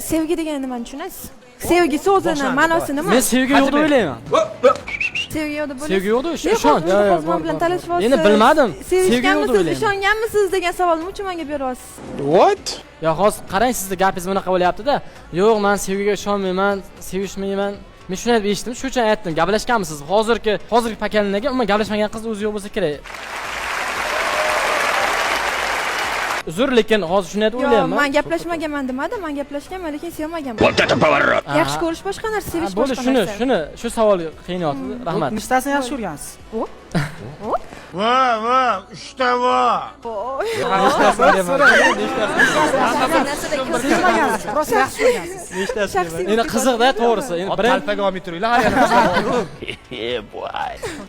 Sevgi degani nimani tushunasiz? Sevgi so'zini ma'nosi nima? Men sevgi yo'q deb o'ylayman. Sevgi yo'q deb o'ylaysiz? Sevgi yo'q deb Yo'q, ishonch. hozir hozir men bilan talashyapsiz. Endi bilmadim. Sevgi yo'q deb Sevishganmisiz, o'ylayman. ishonganmisiz degan savolni nima uchun menga beryapsiz? What? Yo, hozir qarang, sizni gapingiz bunaqa bo'lyapti-da. Yo'q, men sevgiga ishonmayman, sevishmayman. Men shuni aytib eshitdim, shu uchun aytdim. Gaplashganmisiz? Hozirgi pakalinaga umuman gaplashmagan qiz o'zi yo'q bo'lsa kerak. Uzr, lekin hozir shuni aytib Yo'q, o'ylayapman. men gaplashmaganman demadim, men gaplashganman, lekin sevmaganman. Yaxshi ko'rish boshqa narsa, sevish Bo'ldi, boshqa shuni, narsa. shuni, shu savol qiynayapti. Rahmat. Nechtasini yaxshi ko'rgansiz? Va, va, uchta va. Sevmagansiz, просто yaxshi ko'rgansiz. Shaxsiy Endi qiziqda, to'g'risi. Endi birinchi Talpaga olmay turinglar, har yana.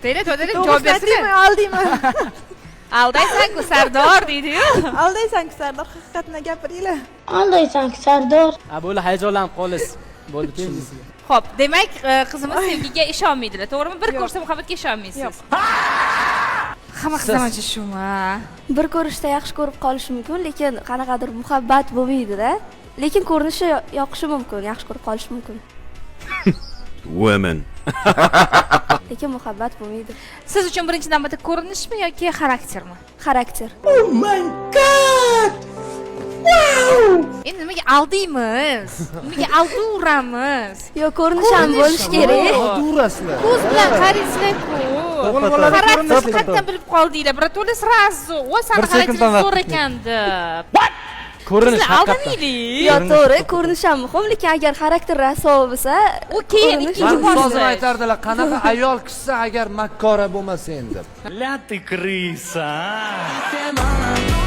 To'g'ri, to'g'ri, javob To'g'risini bersin. aytaymi, aldaymi? Aldaysan-ku Sardor deydi-yu. Aldaysan-ku Sardor, haqiqatni gapiringlar. Aldaysan-ku Sardor. Ha, bo'ldi, hayajonlanib qoldingiz. Bo'ldi, tushundim. Xo'p, demak, qizimiz sevgiga ishonmaydilar, to'g'rimi? Bir ko'rsa muhabbatga ishonmaysiz. Yo'q. Hamma qizlar shumi? Bir ko'rishda yaxshi ko'rib qolishi mumkin, lekin qanaqadir muhabbat bo'lmaydi-da. Lekin ko'rinishi yoqishi mumkin, yaxshi ko'rib qolishi mumkin. Women. Lekin muhabbat bo'lmaydi. Siz uchun birinchi navbatda ko'rinishmi yoki xaraktermi? Xarakter. Endi nimaga aldaymiz? Nimaga alduramiz? Yo'q, ko'rinish ham bo'lishi kerak. Durasizlar. Ko'z bilan qaraysizlar-ku. O'g'il bolada Xarakter ko'rinish qayerdan bilib qoldinglar? Birato'la sразу, "Voy, sani Bir sekunddan xaraktering vaqt zo'r ekan" deb. Ko'rinish Sizlar haqiqatdan. aldanaylik. Yo'q, to'g'ri, ko'rinish ham muhim, lekin agar xarakter raso bo'lsa, U keyin ko'rinish ikkinchi Ustozim bosqich. aytardilar, qanaqa ayol kishisi agar makkora bo'lmasa endi. Ля ты крыса, а!